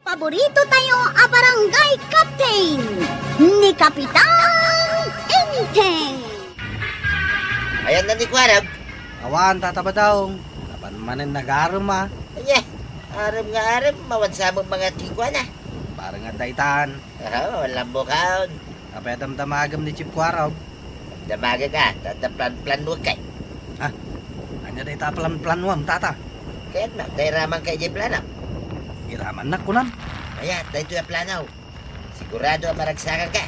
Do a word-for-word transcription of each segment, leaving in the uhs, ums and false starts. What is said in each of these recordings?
Paborito tayo a barangay captain, ni Kapitan Enteng. Ayan na ni Kuarab. Awan, Tata Badong. Apan manen nagarem, a. Anya, arem nga arem, mawan sa mo mga tingkuan, a. Parang nga daytan. Aha, walang bukaon. Apay damdamagem ni Chief Kuarab? Damdamagek, a, ta adda plan-planuek kay. Ha? Anya dayta plan-planuam, Tata? Kayatna, ta iramanka idiay plano. Iramannak, kunam. Aya, daytoy a plano. Sigurado a maragsakanka.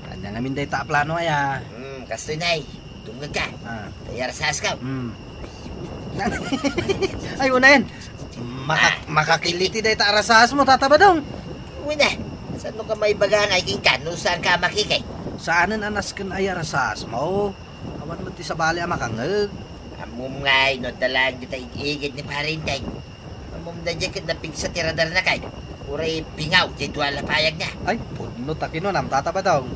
Anya ngamin dayta a plano, aya? Hmm, kastoy, nay. Dumngegka. Ah. Tay arasaska. Hmm. Ay, unayen. Maka-, makakiliti dayta arasas mo, Tata Badong. Uy na, saan mo ka maibaga nga ikinka no saan ka makikay? Saanen a nasken ay arasas mo. Awan met ti sabali a makangeg. Ammom ngay, no adda laeng dita ig-igid ni Pare Enteng. Ammom daydiay ket napigsa ti radarna kay. Uray bingaw ti dua lapayagna. Ay, pudno ta kinunam, Tata Badong.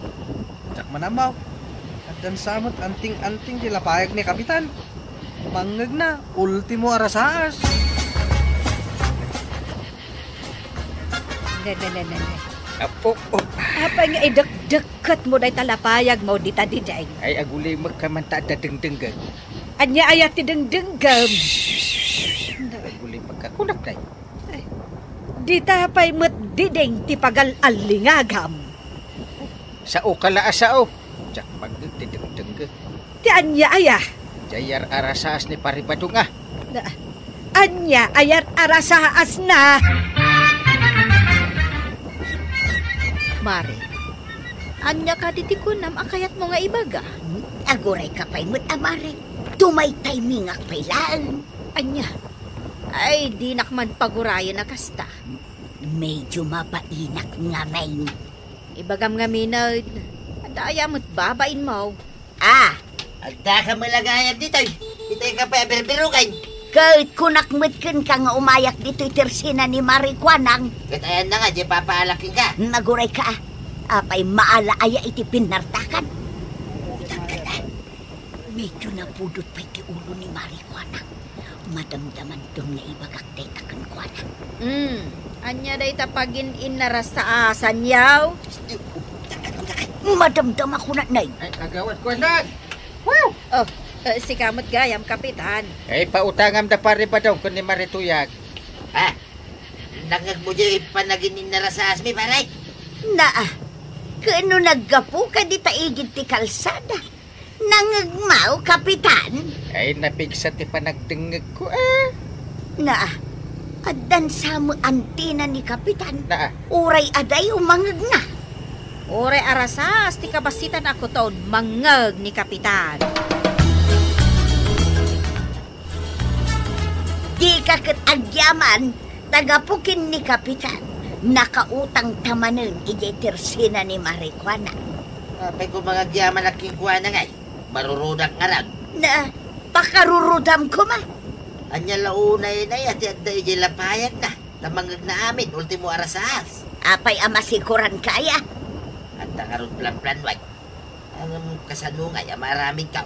Diak man ammo. Addan sa met anting-anting ti lapayag ni Kapitan. Mangngegna, ultimo a rasaas. Ne, ne, ne, ne, ne. Apo, oh. Apay nga idekdekket mo dayta lapayag mo dita diding? Ay, agulimek ka man ta adda dengdenggem. Anya aya ti dengdenggem? Agulimek ka, kunak, day. Ay, dita pay met diding ti pagal-allingagam. Sao ka la a sao. Diak mangngeg ti dengdengngeg. Ti ania aya? Diay ar-arasaas ni Pari Badong, a. Na, ania ay ar-arasaasna? Mare, ania kadi ti kunam a kayatmo nga ibaga? Agurayka pay met a, Mare. Tumaytaymingak pay laeng. Ania? Ay, dinak man pagurayen a kasta. Medyo mabainak ngamin. Ibagam ngamin, adda aya met babainmo? Ah! Adda ka malagayag ditoy. Itay ka pay a birbirukan. Ket kunak met kenka nga umayak ditoy tersena ni Mari Kuanang. Ket ayanna nga, diay papaalak kenka. Nagurayka, a. Apay maala aya iti pinnartakan? Utangka, a. Medyo napudot pay ti ulo ni Mari Kuanang. Madamdamanton nga ibagak dayta kenkuana. Hmm, ania dayta pagin-innarasaasanyo? Madamdama ko na, nay. Ay, agawad ko, anak! Wow! Oh, eh, sika met gayam, Kapitan. Ay, pautangam da Pare Badong ken ni Mari Tuyag. Ah, nangngegmo diay panagin-innarasaasmi, pare? Naa, ken no naggapu ka dita igid ti kalsada, nangngegmo, Kapitan? Ay, napigsa ti panagdengngegko, a. Na, addan sa met antina ni Kapitan. Na. Uray adayo mangngegna. Uray arasaas ti kabassitan a kuton, mangngeg ni Kapitan. Dika ket agyaman, ta gapu ken ni Kapitan, nakautangta manen idiay tersena ni Mari Kuana. Apay koma nga agyamanak kenkuana ngay? Marurudak ngarud. Na, pakarurudaam koma. Ania la unay, nay, a ti adda idiay lapayagna, ta mangngegna amin, ultimo arasaas. Apay a masikuranka aya? Adda ngarud planplanuan. Ngem kasano ngay a maaramidka?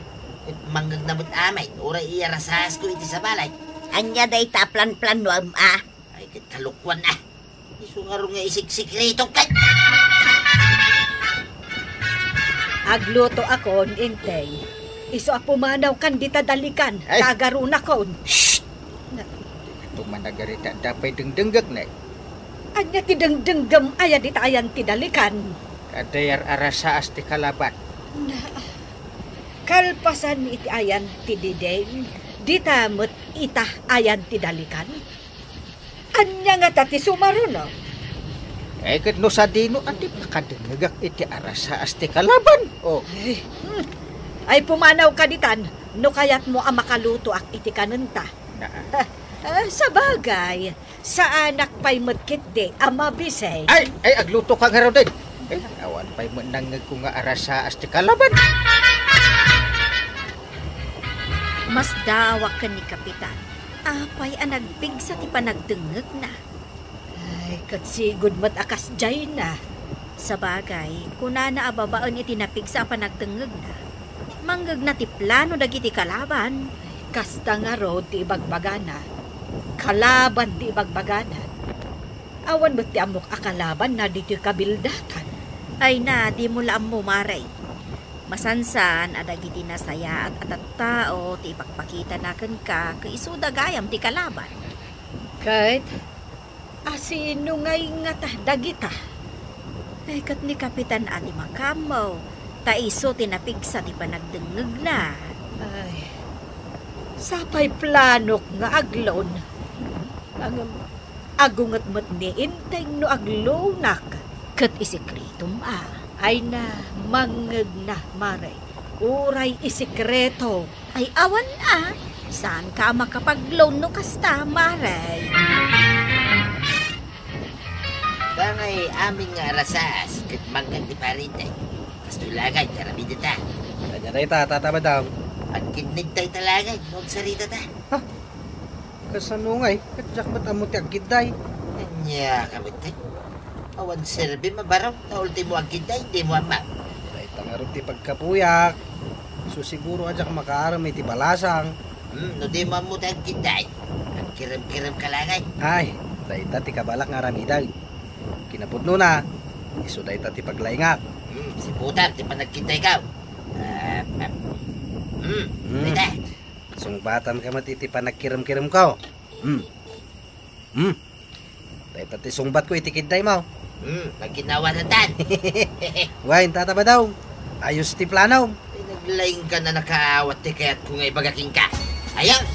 Mangngegna met amin, uray iyarasaasko iti sabali. Ania dayta a planplanuam, a? Ay, ket kalokuan, a. Isu ngarud nga isiksikreto ket. Aglutoakon, Enteng. Isu a pumanawkan dita dalikan, ay, ta agarunakon. Shh! Na- Tumanagarita, adda pay dengdenggek, nay. Ania ti dengdenggem aya dita ayan ti dalikan? Adda ar-arasaas ti kalaban. Na, kalpasan iti ayan ti diding, dita met ita ayan ti dalikan? Ania ngata ti sumaruno? Eh, ket no sadino, a ti pakadengngegak iti arasaas ti kalaban? Oh. Ay, hmm. Ay, pumanawka ditan, no kayatmo a makalutoak iti kanenta. Na. Ah, ah, sabagay, saanak pay met ketdi a mabisay. Ay, ay, aglutoka ngaruden. Eh, awan pay met nangngegko nga arasaas ti kalaban. Masdawak ken ni Kapitan. Apay a nagpigsa ti panagdengngegna? Ay, ket sigud met a kasdiayna. Sabagay, kunana a babaen iti napigsa a panagdengngegna, mangngegna ti plano dagiti kalaban. Ay, kasta ngarud ti ibagbagana. Kalaban ti ibagbagana. Awan met ti ammok a kalabanna ditoy kabildatan. Ay na, dimo la ammo, Mare. Masansan a dagiti nasayaat a tattao ti ipakpakitana kenka ket isuda gayam ti kalaban. Ket asino ngay ngata dagita? Ay, ket ni Kapitan a ti makaammo, ta isu ti napigsa ti panagdengngegna. Ay, sapay planok nga aglown. Ngem agunget met ni Enteng no aglownak. Ket isekretom a. Ay na, mangngegna, Mare. Uray isekreto. Ay, awan a. Saanka a makapagloan no kasta, Mare. Dangay amin nga arasaas ket mangngeg ti parente. Kastoy la ngay ti aramidenta. Ania dayta, Tata Badong? Agkinnigta ita la ngay no agsaritata. Ha? Kasano ngay? Ket diak met ammo ti agkidday. Ania ka met, eh? Awan serbim a baro, ta ultimo agkidday, dimo ammo. Dayta ngarud ti pagkapuyak. Isu siguro a diak makaaram iti balasang. Hmm, no dimo ammo ti agkidday, agkirem-kirem ka la ngay. Ay, dayta ti kabalak nga aramidek. Kinapudnona, isu dayta ti paglaingak. Hmm, siputan ti panagkiddayko. Ah, ah. Hmm, hmm. Dayta. Sungbatanka met iti panagkirem-kiremko. Hmm. Hmm. Dayta ti sungbatko iti kiddaymo. Hmm, pagkinawatan. Wen, Tata Badong. Ayos ti planom. Ay, naglaingka a nakaawat ti kayatko nga ibaga kenka. Ayos!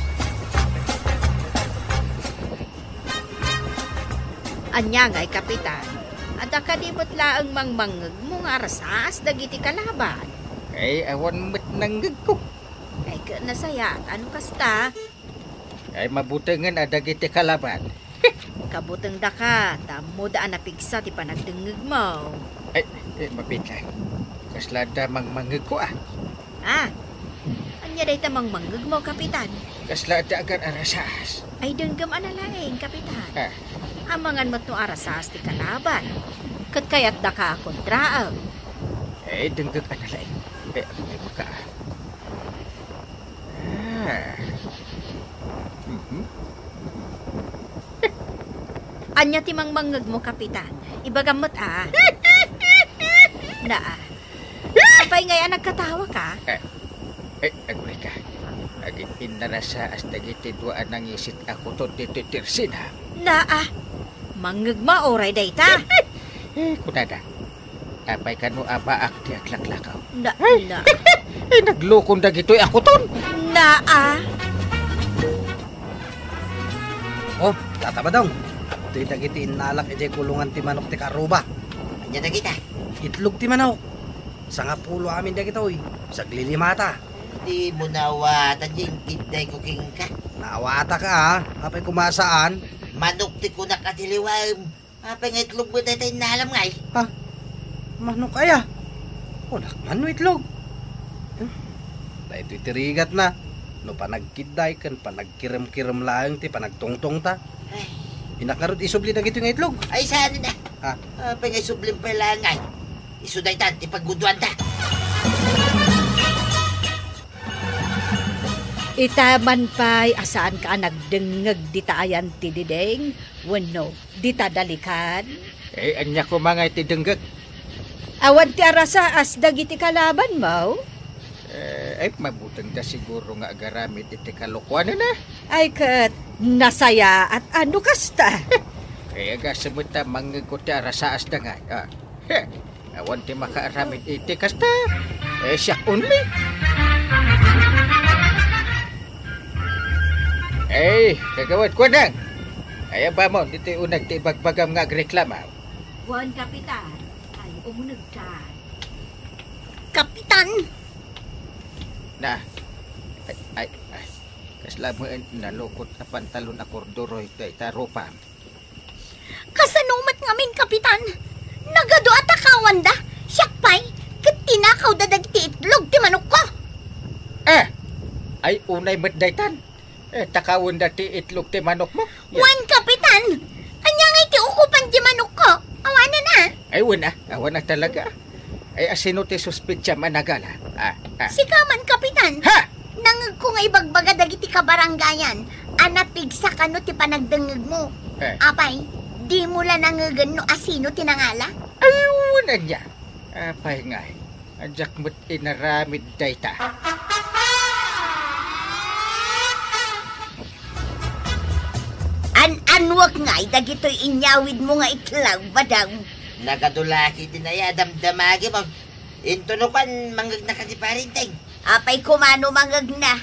Ania ngay, Kapitan? Adda kadi met laeng mangmangngegmo nga arasaas dagiti kalaban? Ay, awan met nangngegko. Ay, ket nasayaat a no kasta. Ay, mabutengen a dagiti kalaban. Kabutengdaka, ta ammoda a napigsa ti panagdengngegmo. Ay, ay, mabiit laeng. Kasla adda mangmangngegko, a. A, ania dayta mangmangngegmo, Kapitan? Kasla adda agar-arasaas. Ay, denggem a nalaing, Kapitan. A. Amangan met no arasaas ti kalaban. Ket kayatdaka a kontraem. Ay, denggek a nalaing. Ay, amangan met ka, a. Ah. Mhm. Ania ti mangmangngegmo, Kapitan? Ibagam met, a. Naa. Apay ngay a nagkatawaka? Eh, eh, aguray ka. Agin-innarasaas dagiti dua a nangisit a kuton ditoy tersinam. Naa. Mangngegmo uray dayta? Eh, kunada. Apay kano a baak ti aglaklakaw? Na, ay, na. Ay, naglukon dagitoy a kuton. Naa. Oh, Tata Badong. Toy dagiti innalak idiay kulungan ti manok ti karuba. Ania dagita? Itlog ti manok. Sangapulo amin dagitoy. Saglilimata. Dimo naawatan ti inkiddayko kenka. Naawatak a, apay koma saan? Manok ti kunak a ti liwem. Apay nga itlog met dayta innalam ngay? Ha? Manok aya? Kunak man no itlog. Hmm. Daytoy ti rigatna. No panagkidday ken panagkirem-kirem laeng ti panagtungtongta. Ay. Innak ngarud isubli dagitoy nga itlog. Ay, saan na? Ha? Apay nga isublim pay laeng ngay? Isu daytan ti pagguduanta. Ita man pay a saanka a nagdengngeg dita ayan ti diding wenno dita dalikan? Eh, ania koma nga iti denggek? Awan ti arasaas dagiti kalabanmo? Eh, ay, mabutengda siguro nga agaramid iti kalokuanana. Ay, ket nasayaat a no kasta. Eh, agasem met ta mangngegko ti arasaasda ngay. Ah. Heh. Awan ti makaaramid iti kasta. Eh, siak only. Eh, Kagawad Kuadang. Ay, aba mo, ditoy uneg ti ibagbagam nga agreklamo. Wen, Kapitan. Ay, umuneg ka. Kapitan! Na. Ay, ay, ay. Kasla mo en nalukot a pantalon a korduroy dayta rupa. Kasano met ngamin, Kapitan? Nagadu a takawanda, siak pay, ket tinakawda dagiti itlog ti manokko. Eh, ay unay met daytan. Eh, takawenda ti itlog ti manokmo. Ya. Wen, Kapitan, ania ngay ti ukupan ti manokko? Awanan a. Ay, wen a, awan a talaga. Ay, asino ti suspetsam a nagala? Ah, ah. Sika man, Kapitan. Ha! Nangngegko nga ibagbaga dagiti kabarangayan a napigsa kano ti panagdengngegmo. Eh. Apay, Dimo la nangegen no asino ti nangala? Ay, wen ania. Apay ngay, a diak met inaramid dayta. An-annuek ngay dagitoy inyawidmo nga itlog, Badong. Nagadu la ketdin aya a damdamagim. Intono kuan, mangegnaka ti Pare Enteng. Apay koma no mangegna?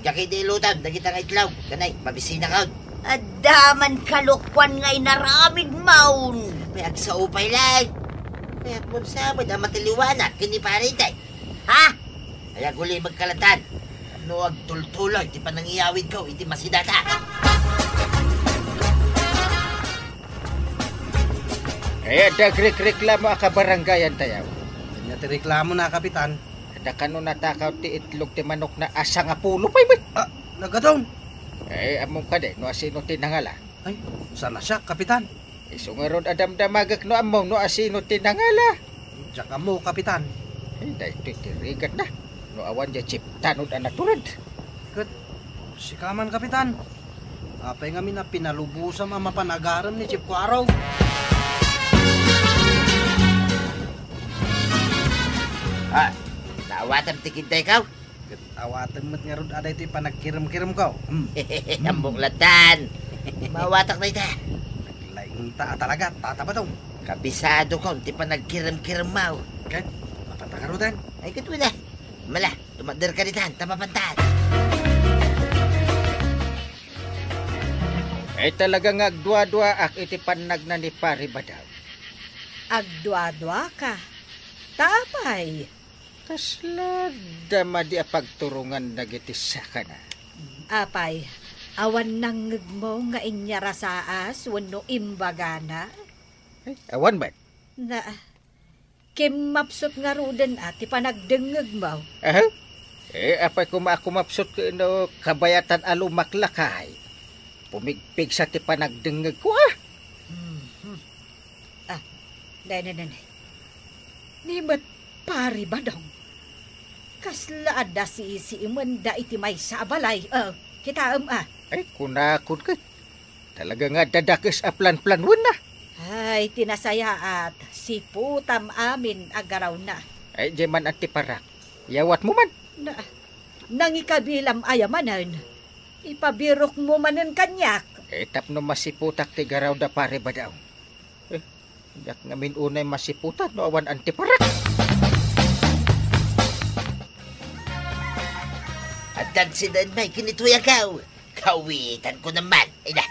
Idiak idi iluton dagita nga itlog, kanay, mabisinakon. Adda man kalokuan nga inaramidmon. Apay, agsao pay laeng. Kayatmon sa met a matiliwanak ken ni Pare Enteng. Ha? Ay, agulimegka latta no agtultuloy ti panangiyawidko iti masidaka. Ay, adda agrikreklamo a kabarangayantayo. Ania ti reklamona, Kapitan? Adda kano natakaw ti itlog ti manokna a sangapulo pay met. Ah, nagadon. Eh, ammom kadi no asino ti nangala? Ay, saan a siak, Kapitan? Isu ngarud a damdamagek no ammom no asino ti nangala. Diak ammo, Kapitan. Ay, daytoy ti rigatna. No awan diay chip tanod a natured. Ket sika man, Kapitan. Apay ngamin a pinalubosam a mapan agarem ni Chip Kuaro? Ah, naawatam ti kiddayko? Ket awatem met ngarud a daytoy panagkiremkiremko. Hmm. Ammok latta. Maawatak dayta. Naglaingta a talaga, Tata Badong. Kabisadokon ti panagkiremkiremmo. Ket, mapanta ngaruden? Ay, ket wen a. Mala, tumakderka ditan, ta mapantan. Ay, talaga nga agduaduaak iti pannagna ni Pari Badong. Agduaduaka? Ta apay? Kasla adda madi a pagturongan dagiti sakana. Apay, awan nangngegmo nga inyarasaas wenno imbagana? Ay, awan met. Na, kimmapsut ngaruden a ti panagdengngegmo. Aha? Eh, apay koma a kumapsut ken no kabayatan a lumaklakay? Pumigpigsa ti panagdengngegko, a. Mhm. Ah, nay, nay, nay, nay. Ni met Pari Badong. Kasla adda siisiimenda iti maysa a balay. Ah, kitaem, a. Ay, kunakon ket. Talaga nga adda dakes a planplanwenna. Ay, ti nasayaat, siputam amin a garawna. Ay, diay man-an ti parak. Yawatmo man. Na, nangikabilam aya manen. Ipabirokmo manen kaniak. Eh, tapno masiputak ti garaw da Pari Badong. Eh, diak ngamin unay masiputan no awan-an ti parak. Addan siden may kinituyagaw. Kawitanko naman. Ay na.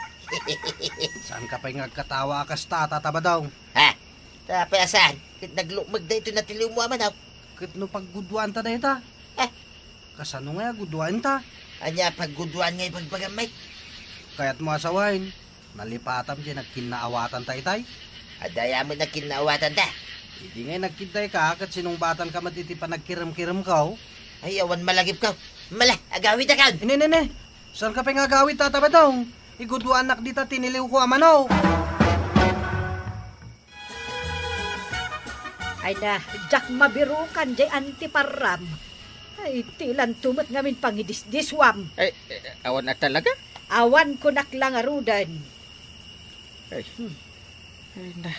Saanka pay nga agkatawa a kasta, Tata Badong? Ha? Ta apay a saan? Ket naglukmeg daytoy natiliwmo a manok. Ket no pagguduanta dayta? Ha? Kasano ngay a guduaenta? Ania a pagguduan nga ibagbagam, Mike? Kayatmo a sawen, nalipatam diay nagkinnaawatanta itay? Adda aya met nagkinnaawatanta? Idi ngay nagkiddayka ket sinungbatanka met iti panagkiremkiremko. Ay, awan malagipko. Mala, agawidakon. Ini, ini, ini. Saanka pay nga agawid, Tata Badong? Iguduanak dita tiniliwko a manok. Ay na, diak mabirukan diay antiparam. Ay, ti lanto met ngamin pangidisdiswam. Ay, eh, awan a talaga? Awan kunak la ngaruden. Ay. Hmm. Ay na.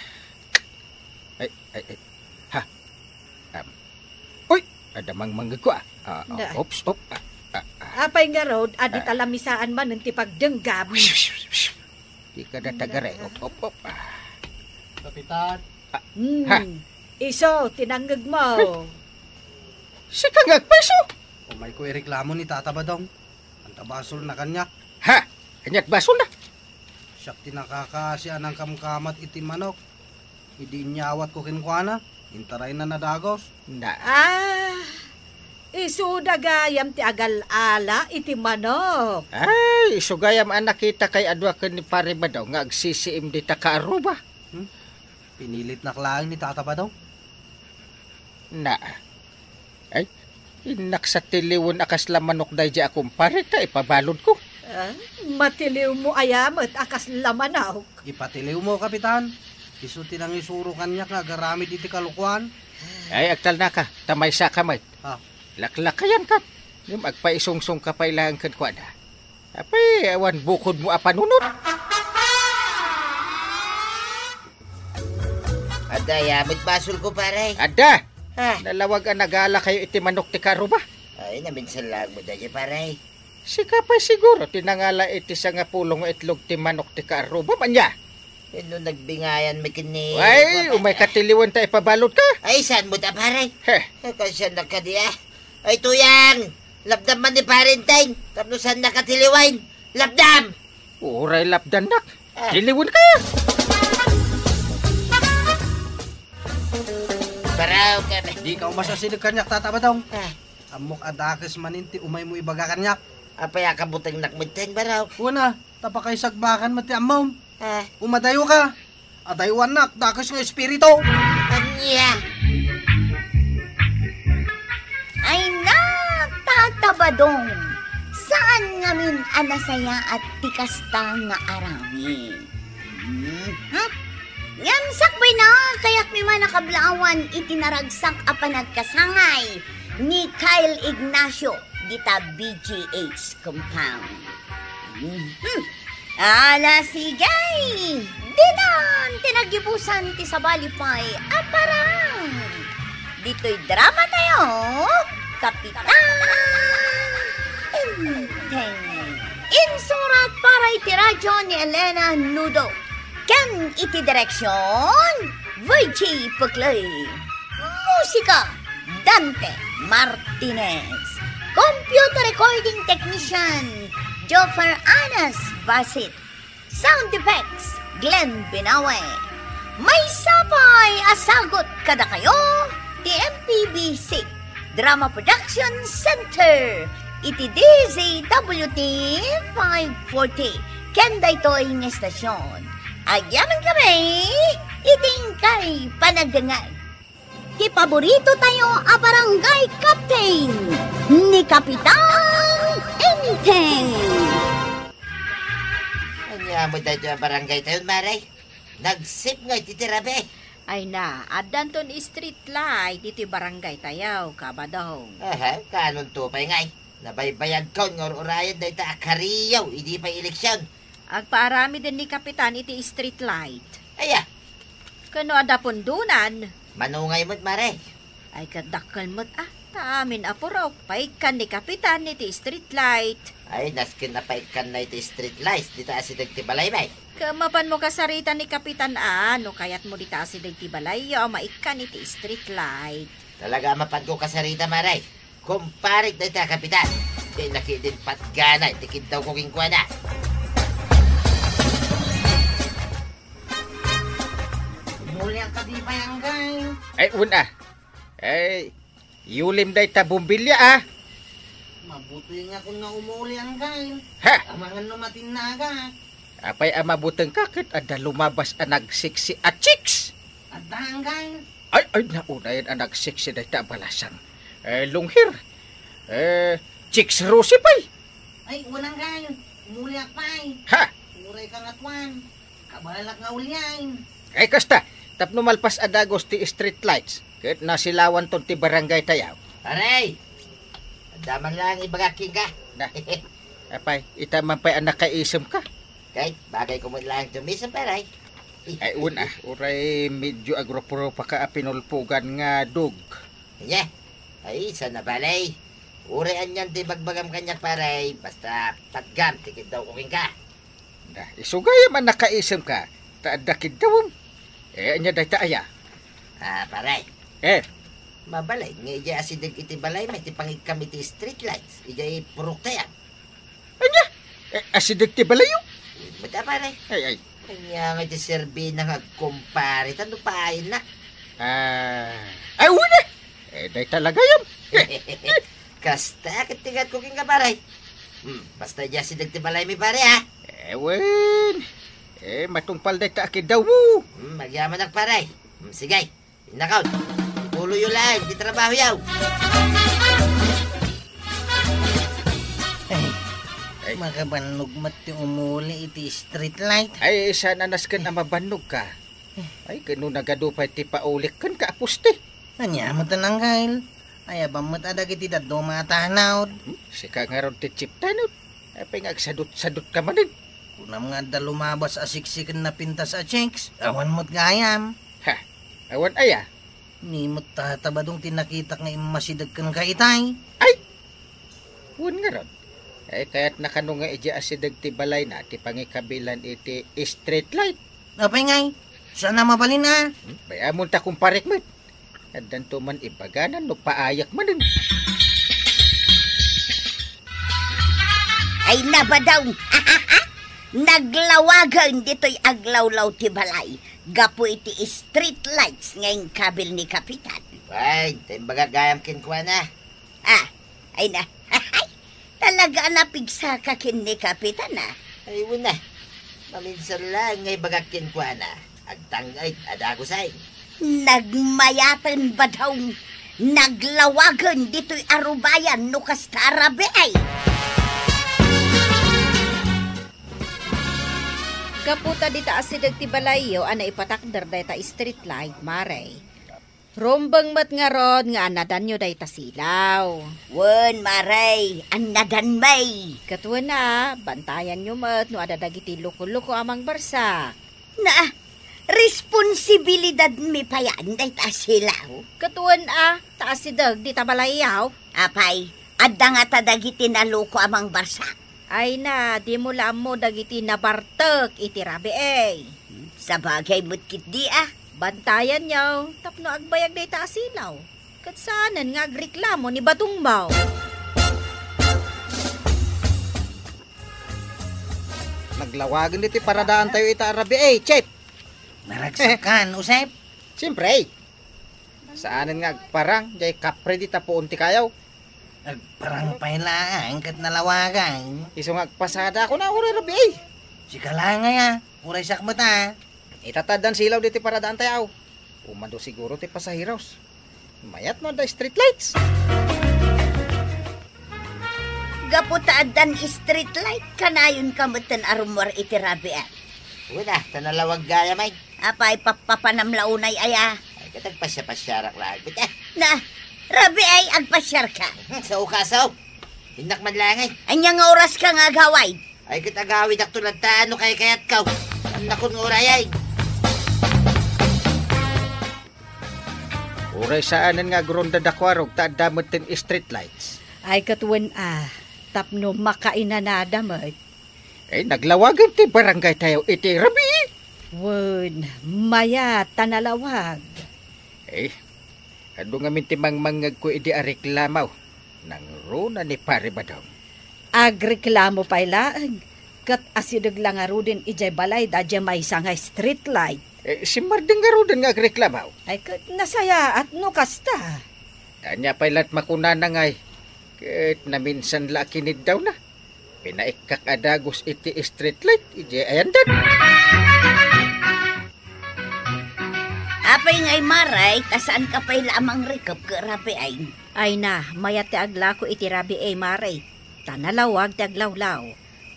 Ay, ay, ay. Ha? Am. Uy! Adda mangmangngegko, a. A, a, Da. Oops, op. A, a, a. Apay ngarud, a di Ah. talamisaan manen ti pagdenggam. Dika da tagaray. Op, op, op. A. Kapitan. Hmm. Ha? Isu, ti nangngegmo. Sika nga agpayso? Umayko ireklamo ni Tata Badong. Anta basolna kaniak. Ha? Aniat basolna? Siak ti nakakaasi a nangkamkamat iti manok. Idi inyawatko kenkuana, intarayna nadagus. Na. Ah, isuda gayam ti agal-ala iti manok. Ay, isu gayam a nakitakay a dua ken ni Pari Badong nga agsisiim dita kaaruba. Hmm? Pinilitnak laeng ni Tata Badong. Na. Ay, innak sa tiliwen a kasla manok daydiay a kumpare ta ipabaludko. Ah, matiliwmo aya met a kasla manok? Ipatiliwmo, Kapitan. Isu ti nangisuro kaniak nga agaramid iti kalokuan. Ay, agtalnaka, ta maysaka met. Ah. Laklakayanka, ngem agpaisungsongka pay laeng kenkuana. Apay, awan bukodmo a panunot. Dayta met basolko, pare. Adda! Ah. Nalawag a nagala kayo iti manok ti karuba. Ay, naminsan lang mo dayta, pare. Sika pay siguro ti nangala iti sangapulo nga itlog ti manok ti karuba, ania? Wenno nagbingayan mi ken ni Ay, Papa. Umay katiliwan ta ipabalud ka. Ay, saan mo ta, pare? Heh. Ay, kasyan na ka diya. Ay, Tuyang! Lapdam man ni Parenteng, tapno saan na katiliwan. Lapdam! Uray lapdan nak. Ah. Tiliwan ka! Baraw ka na. Di ka umasasideg kaniak, Tata Badong. Ah. Ammok a dakes manen ti umay mo ibaga kaniak. Apay a kabutengnak metten, baraw? Kuna, ta pakaisagbakan met ti ammom. Ah. Umadayo ka. Adaywannak, dakes nga espiritu. Ania? Ay na, Tata Badong. Saan ngamin a nasayaat ti kasta nga aramid? Mhm. Ngem sakbayna, kayatmi man a kablaawan iti naragsak a panagkasangay ni Kyle Ignacio dita B G H compound. Mhm. Ala, sige! Ditan ti naggibusan ti sabali pay a parang. Ditoy drama tayo, Kapitan Enteng. Insurat para iti radyo ni Elena Nudo. Ken iti direksyon, Virgie Puclay. Musika, Dante Martinez. Computer recording technician, Joffer Anas Basit. Sound effects, Glenn Binawe. Maysa pay a sagut kadakayo ti M P B C Drama Production Center iti D Z W T five forty. Ken daytoy nga estasyon, agyamankami iti inkay panagdengngeg. Ti paborito tayo a barangay captain, ni Kapitan Enteng. Ania met daytoy a barangay tayo, Mare? Nagsip nga iti tirabi. Ay na, addanton street light iti barangay tayo, Kabadong. Aha, kanonto pay ngay? Nabaybayagkon nga ur-urayen dayta a kariyo idi pay eleksyon. Agpaaramiden ni Kapitan iti street light. Aya? Ken no adda pundonan. Manungay met, Mare. Ay, ket dakkel met, a. Ta amin a purok, paikkan ni Kapitan iti street light. Ay, nasken a paikkanna iti street lights dita asideg ti balay, bay. Ket mapanmo kasarita ni Kapitan a, no kayatmo dita asideg ti balayyo a maikkan iti street light. Talaga a mapanko kasarita, Mare. Kumparik dayta a Kapitan. Ti nakidin patgana iti kiddawko kenkuana. Mulian ka di pay, Anggail? Ay, wen a. Ay, yulim dayta bombilya, a. Mabutengakon nga umuli, Anggail. Ha? Amangan no matinnagak. Apay a mabutengka ket adda lumabas a nagseksi a chicks? Adda, Anggail. Ay, ay, naunayen a nagseksi dayta a balasang. Eh, long hair. Eh, chicks Rosie pay. Ay, wen, Anggail. Umuliak pay. Ha? Uray ka nga tuan. Kabalak nga ulian. Ay, kasta, tapno malpas a dagus ti street lights, ket nasilawanton ti barangay tayo. Pare! Adda man lang ibagak kenka. Na, apay, ita man pay a nakaisumka? Kay, bagay ko met lang tumisem, pare. Ay, wen a, uray medyo agrup-rupa ka a pinulpugan nga dog. Ania? Ay, saan a bale. Uray anian ti bagbagam kaniak, pare, basta patgam ti kiddawko kenka. Da, isu gayam a nakaisumka, ta adda kiddawem. Eh, ania dayta aya? Ah, pare. Eh. Mabalin nga idiay asideg iti balaymi ti pangikkam iti street lights, idiay purok tayo. Ania? Eh, asideg ti balayyo? Met a, pare. Ay, ay. Ania nga iti serbina nga agkumpare, ta no paayna? Ah, ay, wen a. Eh, dayta la gayam. Kasta ket ti ngatko kenka, pare. Hmm, basta idiay asideg ti balaymi, pare, a. Eh, wen. Eh, matungpal dayta a kiddawmo. Hmm, agyamanak, pare. Hmm, sige. Innakon. Ituloyyo laeng ti trabahoyo. Ay, ay. Makabannog met ti umuli iti street light. Ay, saan a nasken a mabannogka? Ay, ket no nagadu pay ti paulik kenka a poste. Ania met, Anggail? Ayaban met a dagiti dadduma a tanod. Hmm? Sika ngarud ti chief tanod. Apay nga agsadut-sadutka manen? Kunam nga adda lumabas a seksi ken napintas a chicks. Awan met gayam. Ha? Awan aya? Ni met Tata Badong ti nakitak nga immasideg kenka itay. Ay! Wen ngarud. Ay, kayatna kano nga idiay asideg ti balayna ti pangikabilan iti street light. Apay ngay? Saan a mabalin a? Hmm? Bay-amon ta kumparek met. Addanto man ibaganan no paayak manen. Ay, na, Badong! Naglawagen ditoy aglawlaw ti balay gapu iti street lights nga inkabil ni Kapitan. Ay, ta imbagak gayam kenkuana. Ah, ay na. Talaga a napigsaka ken ni Kapitan, ah. Ay, wen a. Maminsan laeng nga ibagak kenkuana. Agtang-ed a dagusen. Nagmayaten, Badong. Naglawagen ditoy arubayan no kasta a rabii. Gapu ta dita asideg ti balayyo a naipatakder dayta street light, Mare. Rumbeng met ngarud nga annadanyo dayta silaw. Wen, Mare, annadanmi. Ket wen a, bantayanyo met no adda dagiti luko-luko a mangbarsak. Na, responsibilidadmi payan dayta silaw. Ket wen a, ta asideg dita balayyo. Apay, adda ngata dagiti naluko a mangbarsak? Ay na, dimo la ammo dagiti nabartek iti rabii. Hmm, sabagay met ketdi a. Bantayanyo tapno agbayag dayta a silaw. Ket saanen nga agreklamo ni Badongmo. Naglawagen ditoy paradaantayo ita a rabii, Chief. Naragsak kan, Usep? Siyempre. Saanen nga agparang, jay kapre dita puon ti kayo. Agparang pay laeng ket nalawagan. Isu nga agpasada ako na, uray rabii. Sika la ngay a, uray siak met a. Ita ta addan silaw ditoy paradaantayo. Umado siguro ti pasaheros. Mayat no adda street lights. Gapu ta addan street light, kanayonka metten a rummuar iti rabii. Wen a, ta nalawag gayam ay. Apay, pappapanam la unay aya? Ay, ket agpasiapasiarak laeng met a. Na, rabii, agpasiarka? Sao, kasaw. Innak man laeng ay. Ania nga oraska nga agawid? Ay, ket agawidakto latta no kaykayatko. Annakon nga uray ay. Uray saanen nga agrondada kuarog ta adda metten street lights. Ay, ket wen a, tapno makainanada met. Ay, naglawagen ti barangaytayo iti rabii. Wen, mayat ta nalawag. Ay, adu ngamin ti mangmangngegko idi a reklamo. Nangruna ni Pare Badong. Agreklamo pay laeng, ket asideg la ngaruden idiay balayda diay maysa nga street light. Eh, simmardeng ngaruden nga agreklamo. Ay, ket nasayaat no kasta. Ania pay la't makunana ngay, ket naminsan la a kiniddawna. Pinaikkak a dagus iti street light idiay ayandan. Apay ngay, Mare, ta saanka pay la a mangrikep ket rabii ay? Ay na, mayat ti aglako iti rabii, Mare. Ta nalawag ti aglawlaw.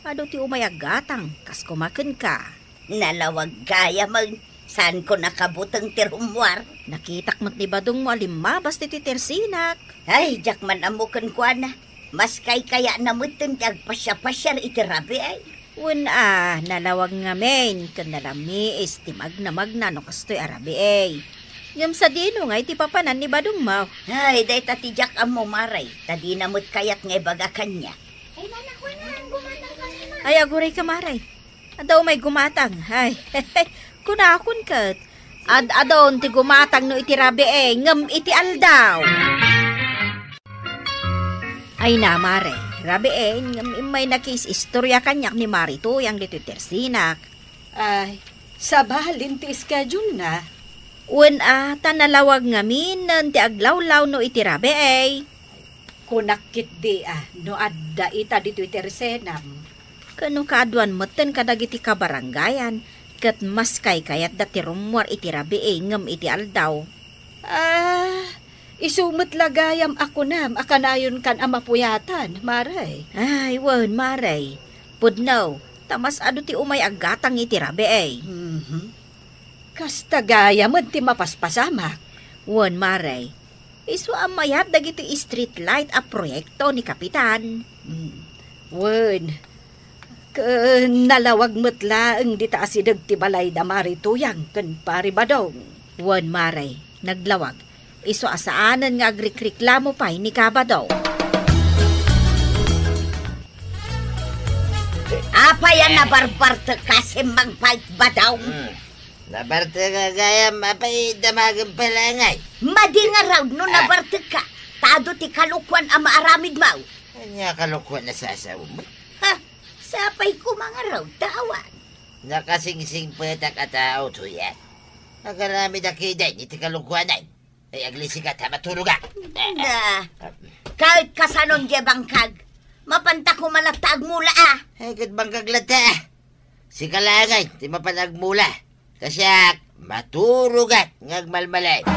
Adu ti umay aggatang, kas koma kenka. Nalawag gayam, saanko nakabuteng ti rummuar. Nakitak met ni Badongmo a limmabas ditoy tersinak. Ay, diak man ammo kenkuana. Maskay kayatna metten ti agpasiapasiar iti rabii ay. Wen a, nalawag ngamin, ken nalamiis ti magnamagna no kastoy a rabii. Ngem sadino ngay ti papanan ni Badongmo? Ay, dayta ti diak ammo, Mare, ta dina met kayat nga ibaga kaniak. Ay, agurayka, Mare. Adda umay gumatang. Ay, kunakon ket. Ad-adun ti gumatang no iti rabii, ngem iti aldaw. Ay na, Mare. Rabii, ngem immay nakiis-istorya kaniak ni Mare Tuyang ditoy tersinak. Ay, sabalin ti schedule na. Wen a, ta nalawag ngamin ti aglawlaw no iti rabii. Kunak ketdi a, no adda ita ditoy tersenam. Ken no kaaduan metten kadagiti kabarangayan, ket maskay kayatda ti rummuar iti rabii ngem iti aldaw. Ah, isu met la gayam a kunam a kanayonkan a mapuyatan, Mare. Ay, wen, Mare. Pudno, ta mas adu ti umay aggatang iti rabii. Mhm. Kasta gayam ti mapaspasamak. Wen, Mare. Isu a mayat dagiti street light a proyekto ni Kapitan. Mm. Wen, ken nalawag met laeng dita asideg ti balay da Mari Tuyang ken Pari Badong. Wen, Mare, naglawag. Isu a saanen nga agrikriklamo pay ni Kabadong. Apay a nabarbartek ka, Simmang Pait Badong? Hmm. Nabartek a gayam, apay damagen pay laeng ay? Madi ngarud no nabartek ka. Ta adu ti kalokuan a maaramidmo. Ania kalokuan a sasaom? Ha? Sapay koma ngarud, ta awan. Nakasingsingpetak a tao, Tuyat. Agaramidak ida iti kalokuanan. Ay, aglisika ta maturogak. Na, kahit kasanon diay bangkag, mapanta koma latta agmula, a. Ay, ket bangkag latta. Sika laeng ti mapan agmula. Kasiak, maturogak nga agmalmalem.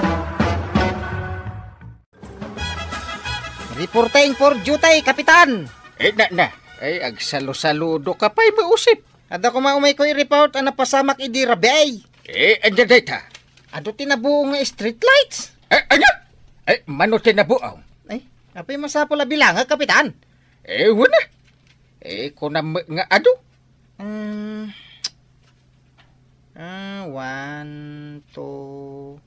Reporting for duty, Kapitan! Eh, na, na. Ay, agsalusaludo ka pay, Mausip. Adda koma umayko i-report a napasamak idi rabii. Eh, ania dayta? Adu ti nabuong nga street lights. Eh, ania? Eh, mano ti nabuong? Ay, apay masapul a bilangak, Kapitan? Eh, wen a. Eh, kunam nga adu. Mm. Ah, one, two,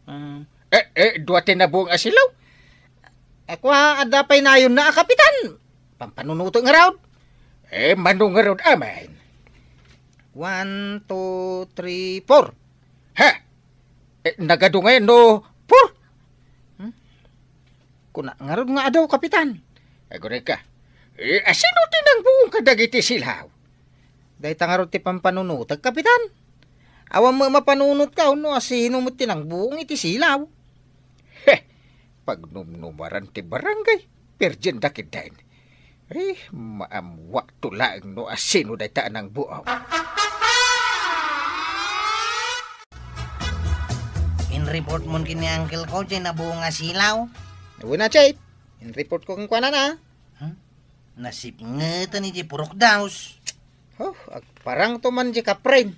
ah. Eh, eh, dua ti nabuong a silaw? Ako, ah, adda pay nayonna a, Kapitan. Pampanunotek ngarud. Eh, mano ngarud amin? One, two, three, four. Ha? Eh, nagadu ngayon no four? Hmm? Kuna ngarud nga adu, Kapitan. Aguray ka. Eh, asino ti nangbuong kadagiti silaw? Dayta ngarud ti pampanunotek, Kapitan. Awan met mapanunotka no asino met ti nangbuong iti silaw. Heh, pagnumnumaran ti barangay, perdienda ketdin. Eh, maammuakto laeng no asino dayta a nangbuong. In-report mon ken ni uncle ko diay nabuong a silaw? Wen a, Chief. In-report ko kenkuana na. Hmm? Nasipngeten idiay purok dos. Oh, agparangto man diay kapren.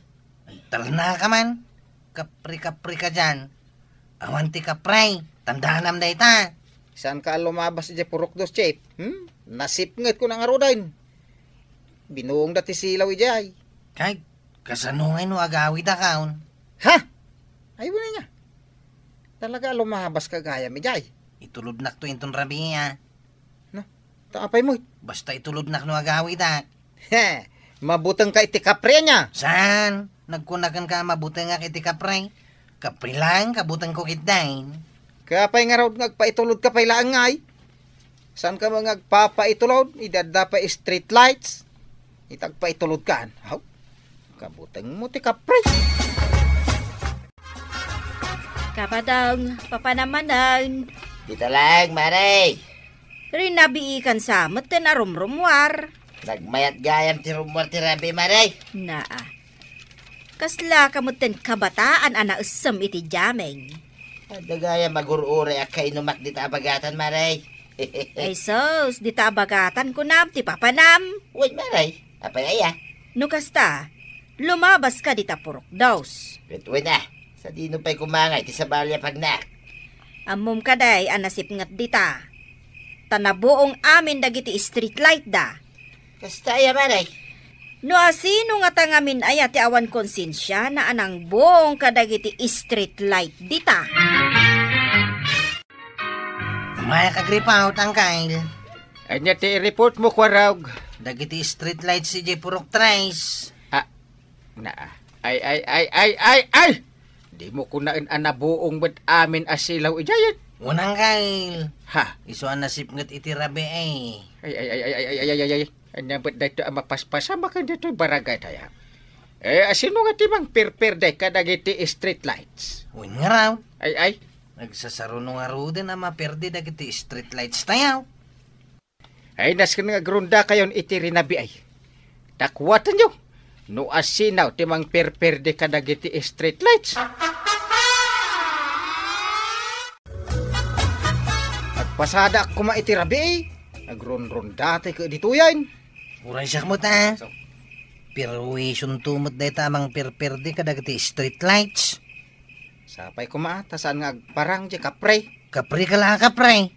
Ay, talna ka man. Kapre-kapre ka diay. Awan ti kapre. Tandaanam dayta. Saanka a lumabas idiay purok dos, Chief. Hmm? Nasipnget ko na ngaruden. Binuongda ti silaw idiay. Kay, kasano ngay no agawidakon? Ha? Ay, wala niya. Talaga, lumabas ka gayam idiay. Itulodnak to inton rabii, a. No? Ta apay met? Basta itulodnak no agawidak. He, mabuteng ka iti kapre ania? Saan? Nagkunakan ka a mabutengak iti kapre? Kapre laeng kabutengko ketdin. Kaya pay ngarud nga agpaitulod ka pay laeng ngay? Saan ka nga agpapaitulod? Idi adda pay street lights? Ita agpaitulod kan. Aw, kabutengmo ti kapre. Kabadong, papanam manen. Dita laeng, Mare. Rinabiikan sa met ten a rumrumuar. Nagmayat gayam ti rummuar ti rabii, Mare. Naa. Kasla ka met ten kabataan a naessem iti jameng. Adda gayam agur-uray a kainumak dita a bagatan, Mare. Ay sus, dita a bagatan kunam ti papanam. Wen, Mare. Apay aya? No kasta, lumabas ka dita purok dos. Ket wen a, sadino pay kumangay ti sabali a pagnak? Ammom kadi a nasipnget dita. Ta nabuong amin dagiti street light da. Kasta aya, Mare? No asino ngata ngamin aya ti awan konsensiana a nangbuong kadagiti street light dita? Umayak agripot, Angkel. Ania ti i-report mo, Kuarog? Dagiti street lights idiay purok tres. Ah, naa. Ay, ay, ay, ay, ay, ay! Di mo kunaen a nabuong met amin a silaw idiay? Wen, Angkel. Ha? Isu a nasipnget iti rabii. Ay, ay, ay. Ania met daytoy a mapaspasamak daytoy barangay tayo? Eh, asino nga ti mangperperde kadagiti street lights? Wen ngarud. Ay, ay. Nagsasaruno ngaruden a maperde dagiti street lights tayo. Ay, nasken nga agrondakayon iti rinabii. Takuatenyo no asino ti mangperperde kadagiti street lights. Agpasadaak koma iti rabii. Agronrondatay ket ditoyen. Uray siak met, a. Perwisonto met dayta a mangperperde kadagiti street lights. Sapay koma, ta saan nga agparang diay kapre? Kapre ka la a kapre.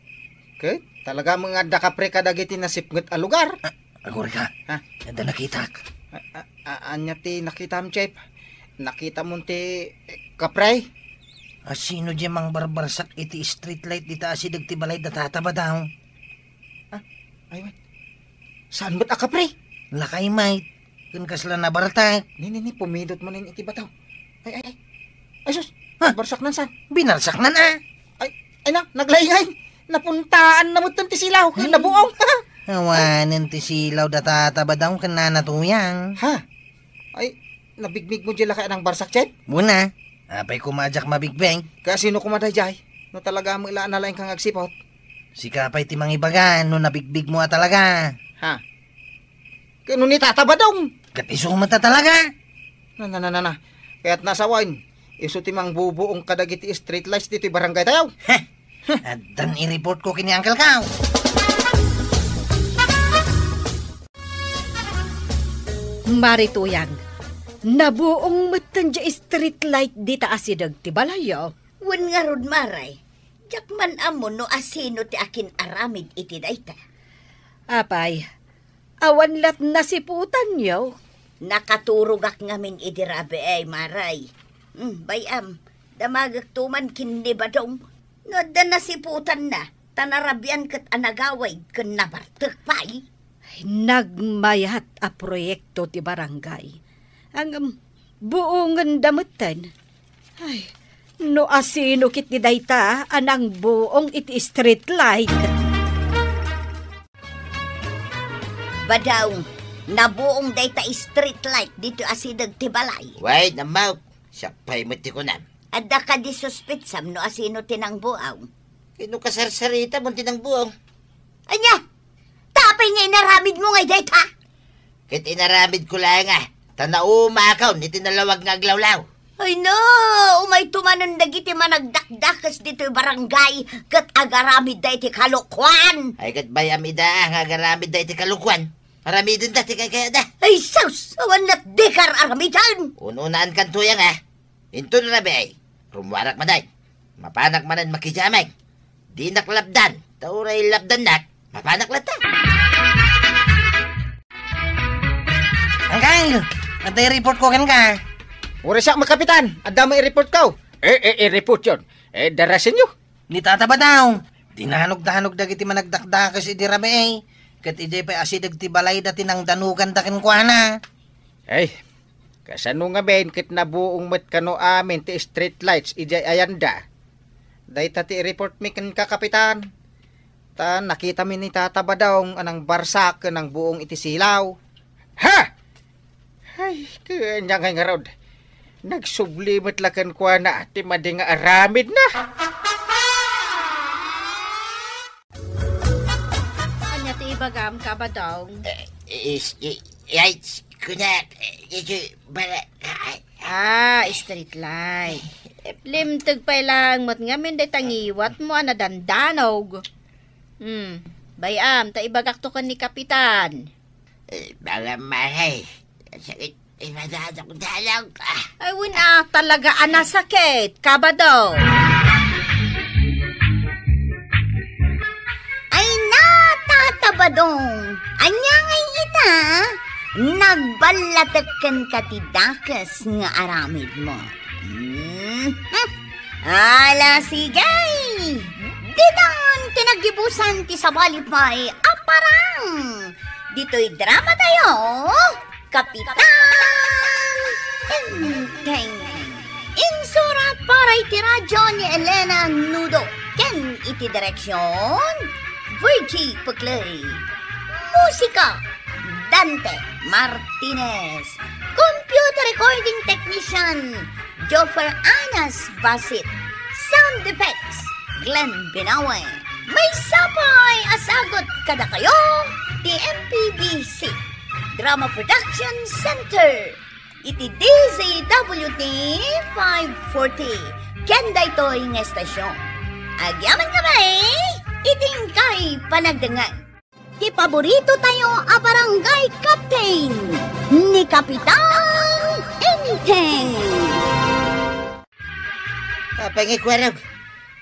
Ket talaga met nga adda kapre kadagiti nasipnget a lugar. Ah, aguray ka. Ha? Adda nakitak. A, a, a, ania ti nakitam, Chief? Nakitam ti, eh, kapre? Asino diay mangbarbarsak iti street light dita asideg ti balay da Tata Badaw? Ah, ay, wait. Saan met a kapre? Lakay met. Ken kasla nabartek. Ni, ni, ni, pumidot manen iti bataw. Ay, ay, ay. Ay, sus! Ha? Barsaknan saan? Binarsaknan, a. Ay, ay na, naglaingay. Napuntaan na met ti silaw, ken nabuong. Awanen ti silaw da Tata Badaw ken Nana Tuyang. Ha? Ay, nabigmig mo diay lakay a nangbarsak, Chet? Una, apay koma a diak mabigbig? Kasino koma daydiay? No talaga met la a nalaingka nga agsiput? Sika pay ti mangibaga no nabigbig mo a talaga. Ha? Ken no ni Tata Badong? Ket isu met a talaga. Na, na, na, na, na. Kayat nasawen, isu ti mangbubuong kadagiti street lights ditoy barangay tayo. Heh! Addan i-report ko ken ni Uncle Kao. Mari Tuyang, nabuong metten diay street light dita asideg ti balayyo. Wen ngarud, Mari, diak man ammo no asino ti akin-aramid iti dayta. Apay, awan lat nasiputanyo? Nakaturogak ngamin idi rabii, Mari. Hmm, bay-am, damagekto man ken ni Badong. No adda nasiputanna, ta narabian ket a nagawid ken nabartek pay. Nagmayat a proyekto ti barangay. Ngem, buongenda metten. Ay, no asino ketdi dayta a nangbuong iti street light? Badaw, nabuong dayta street light ditoy asideg ti balay. Wait, namok. Siak pay met ti kunam. Adda kadi suspetsam no asino ti nangbuong? Ket no kasarsaritamo ti nangbuong? Ania? Ta apay nga inaramidmo ngay dayta? Ket inaramidko laeng a, ta naumakon iti nalawag nga aglawlaw. Ay na, umayto manen dagiti managdakdakes ditoy barangay ket agaramidda iti kalokuan. Ay, ket bay-am ida a nga agaramidda iti kalokuan. Aramidenda ti kaykayatda. Ay, sus! Awan lat dika ar-aramiden! Un-unaankan, Tuyang, a. Inton rabii, rummuarak manen. Mapanak manen makidiameng. Dinak lapdan, ta uray lapdannak, mapanak latta. Uncle, adda i-report ko kenka. Uray siak met, Kapitan. Adda met i-report ko. Eh, eh, i-report yon. Eh, darasenyo. Ni Tata Badaw, dinanogdanog dagiti managdakdakes idi rabii, ket idiay pay asideg ti balayda ti nangdanoganda kenkuana. Ay, kasano ngamin ket nabuong met kano amin ti street lights idiay ayanda? Dayta ti i-report mi kenka, Kapitan. Ta nakitami ni Tata Badong a nangbarsak ken nangbuong iti silaw. Ha? Ay, ken ania ngay ngarud? Nagsubli met la kenkuana ti madi nga aramidna. Ania ti ibagam, Kabadong? Eh, is, i-, ay, kunak, eh, iti bala-, ay. Ah, street light. Limteg pay laeng met ngamin dayta ngiwatmo a nadandanog. Hmm, bay-am, ta ibagakto ken ni Kapitan. Eh, bala mahay. Sakit, eh, madadok-dadok, ah. Ay, wen a, talaga a nasakit, Kabado. Ay na, Tata Badong. Ania ngay ita? Nagballatek kenka ti dakes nga aramidmo. Hmm. Ala, sige! Ditan ti naggibusan ti sabali pay a parang. Ditoy drama tayo, Kapitan Enteng. Insurat para iti radyo ni Elena Nudo ken iti direksyon, Virgie Peclay. Musika, Dante Martinez. Computer recording technician, Joffer Anas Basit. Sound effects, Glenn Binawe. Maysa pay a sagut kadakayo ti M P B C Drama Production Center iti D Z W T five forty. Ken daytoy nga estasyon, agyamankami iti inkay panagdengngeg. Ti paborito tayo a barangay captain, ni Kapitan Enteng. Apay nga ikuarog?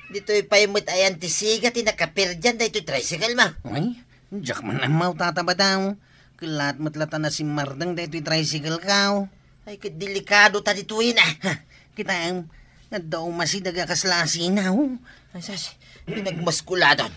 Ditoy pay met ayan ti siga ti nakaperdian daytoy tricycle mo. Ay, diak man ammo, Tata Badaw. Kellat met la ta nasimmardeng daytoy tricycle ko. Ay, ket delikado ta ditoy na. Ha, kitaem, Adda umasideg a kasla a sinaw. Ay, sus, pinagmaskuladon.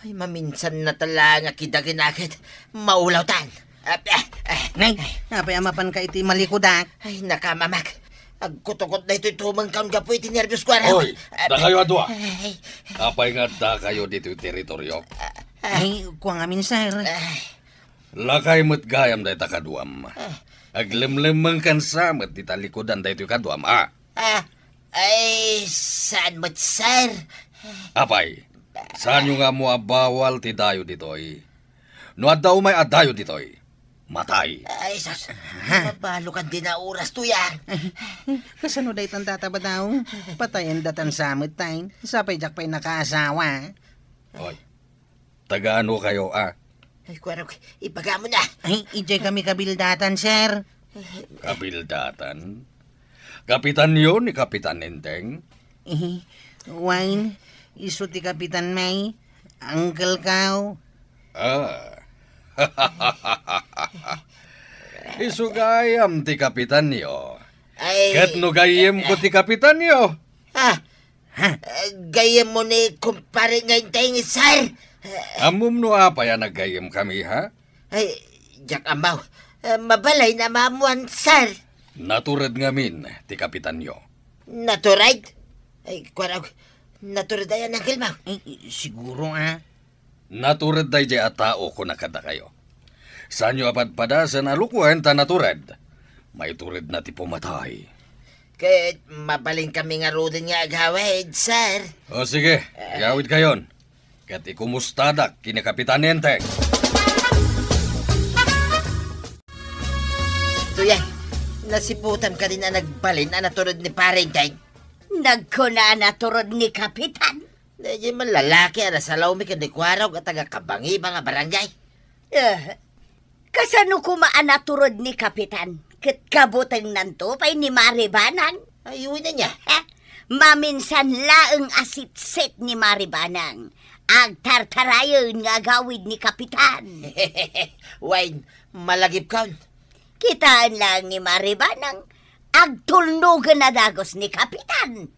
Ay, maminsan na talaga kidaginaket. Maulawtan. Ah, ah, ah. Nay, apay a mapanka iti malikudak? Ay, nakamamak. Agkutukot daytoy tumengkaon gapu iti nerbios ko, aram. Hoy, ah, dakayo a dua. Ay. Apay nga addakayo ditoy teritorio? Ah, ah. Ay, kua ngamin, sir. Ay. Lakay met gayam dayta kaduam. Ah. Aglemlemmengkansa met dita likudan daytoy kaduam, a? Ah, ay, saan met, sir? Apay, saanyo nga ammo a bawal ti dayo ditoy? No adda umay a dayo ditoy, matay. Ay, sus, mabalokan di na oras to yan. Kasano daytan, Tata Badong? Patayen datan sa met, tay. Sapay diak pay nakaasawa. Oy, taga-ano kayo, a? Ay, kuarog, ibagam na. Ay, idiay kami kabildatan, sir. Kabildatan? Kapitanyo ni Kapitan Enteng? Eh, wen, isu ti Kapitan May, uncle ko. Ah. Isu gayam ti kapitanyo. Ay. Ket no gayyemko ti kapitanyo, ah, Ha? Eh, gayyemmo ni kumpare nga Enteng, sir. Ammom no apay a naggayyemkami, ha? Ay, diak ammo. Eh, mabalin a maammoan, sir. Natured ngamin ti kapitanyo. Natured? Ay, kuarog, natured aya, uncle mo? Eh, siguro, ah. Natured daydiay a tao, kuna kadakayo. Saanyo a padpadasen a lukuen ta natured. Maituredna ti pumatay. Ket mabalinkami ngaruden nga agawid, sir. O sige, agawidkayon. Ket ikumustadak ken ni Kapitan Enteng. Tuya, nasiputam ka din a nagbalin a natured ni Pare Enteng? Nagkuna a natured ni Kapitan. Daydiay man lalaki a nasalawmi ken ni Kuarog a taga-Kabangiba nga barangay. Eh, kasano koma a natured ni Kapitan? Ket kabutengnanto pay ni Mari Banang. Ay, uy, ania? Eh, maminsan laeng a sitsit ni Mari Banang. Agtartarayen nga agawid ni Kapitan. Wen, malagipkon. Kitaen laeng ni Mari Banang, agtulnogen a dagus ni Kapitan.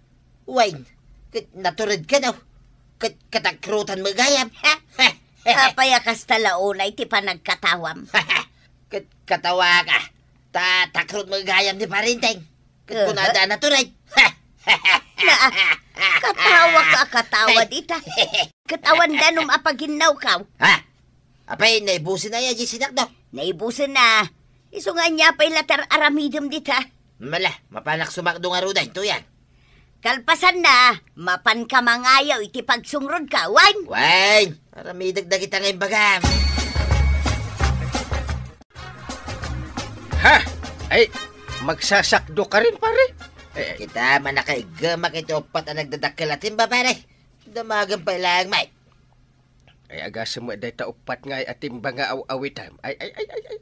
Wen, ket natured kano? Ket katakrotan met gayam? Apay a kasta la unay ti panagkatawam? Ket katawa ka, ta takrot met gayam ni Pare Enteng. Ket kunada a natured. Na, katawa ka, katawa dita. Ket awan danum a paginnawkaw. Ha? Apay, naibusen aya diay sinakdo? Naibusen na. Isu nga ania pay la ti ar-aramidem dita? Mala, mapanak sumakdo ngaruden, tuyan. Kalpasanna, mapanka mangayaw iti pagsungrodka, wen? Wen, aramidek dagita nga imbagam. Ha? Ay, magsasakdo ka rin, pare? Eh, kita, manakaiggemak iti uppat a nagdadakkel a timba, pare. Damagen pay laeng, Mike. Ay, agasem met dayta uppat nga ay a timba nga aw-awitem. Ay, ay, ay, ay, ay.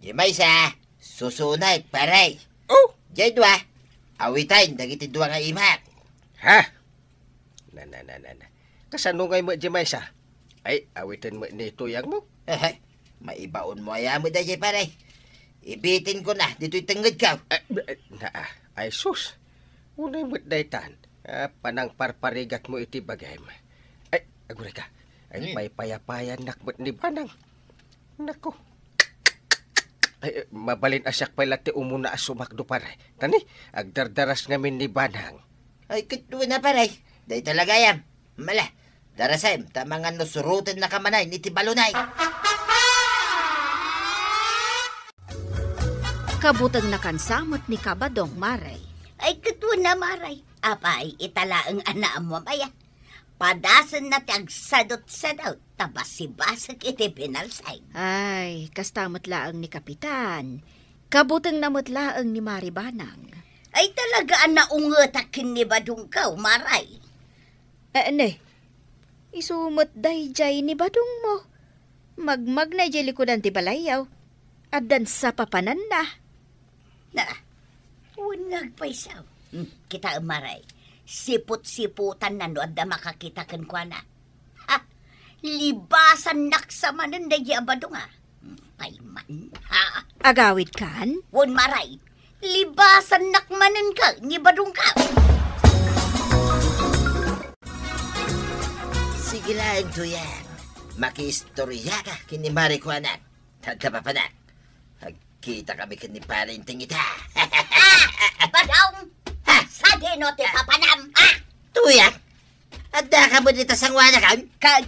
Diay maysa, susunek, pare. Oh! Diay dua, awiten dagiti dua nga imak. Ha? Na, na, na, na, na. Kasano ngay met diay maysa? Ay, awiten met ni tuyangmo. Ehe, maibaonmo aya met daydiay, pare? Ibitenkona ditoy tengngedko. Eh, eh, na, ah. Ay, sus. Unay met daytan. Ah, panangparparigatmo iti bagim. Ay, aguray ka. Ay, hmm, paypayapayannak met ni Banang. Nako. Ay, eh, mabalin a siak pay la ti umuna a sumakdo, pare. Tani, agdardaras ngamin ni Banang. Ay, ket wen a, pare. Dayta la gayam. Mala, darasem, ta mangan no surotennaka manen iti balonay. Kabutengna kansa met ni Kabadong, Mare. Ay, ket wen a, Mare. Apay, ita laeng a naammuam aya? Padasenna ti agsadutsadut ta basibasek iti pinalseng. Ay, kasta met laeng ni Kapitan. Kabutengna met laeng ni Mari Banang. Ay, talaga a naungetak ken ni Badongko, Mare. Eh, ne, isu met daydiay ni Badongmo. Magmagna idiay likudan ti balayyo. Addan sapapananna. Na, wen nga agpayso. Hmm, kitaem, Mare. Siput-siputanna no adda makakita kenkuana. Ha? Libasannak sa manen daydiay a Badong, a. Hmm, pay man. Ha? Agawidkan? Wen, Mare. Libasannak manen ken ni Badongko. Ay, Tuyang, makiistorya ka ken ni Mari Kuanang. Tadda papanak. Agkita kami ken ni Pare Enteng ita. Ah! Badong! Ha? Sadino ti papanam? Ah! Tuyang, adda ka met ita sanguanakon? Kag?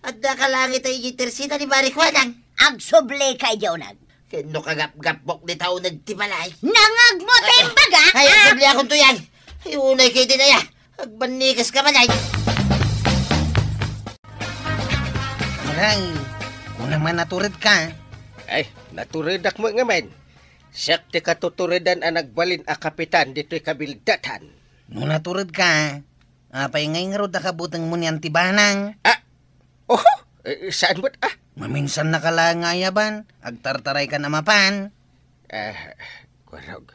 Adda ka laeng ita idiay tersina ni Mari Kuanang. Agsubli ka idiay uneg. Ken no kagapgapbok dita uneg ti balay. Nangegmo ti imbaga, ay, ah! Agsubliakon, Tuyang. Ay, unay kay dinaya. Agbannikas ka man ay. Aray, kunam a natured ka. Ay, naturedak met ngamin. Siak ti katuturedan a nagbalin a kapitan ditoy kabildatan. No natured ka, apay ngay ngarud a kabutengmo ni Anti Banang? Ah, oho, eh, saan met, ah? Maminsan na ka laeng nga ayaban, agtartaray ka na mapan. Ah, Kuarog,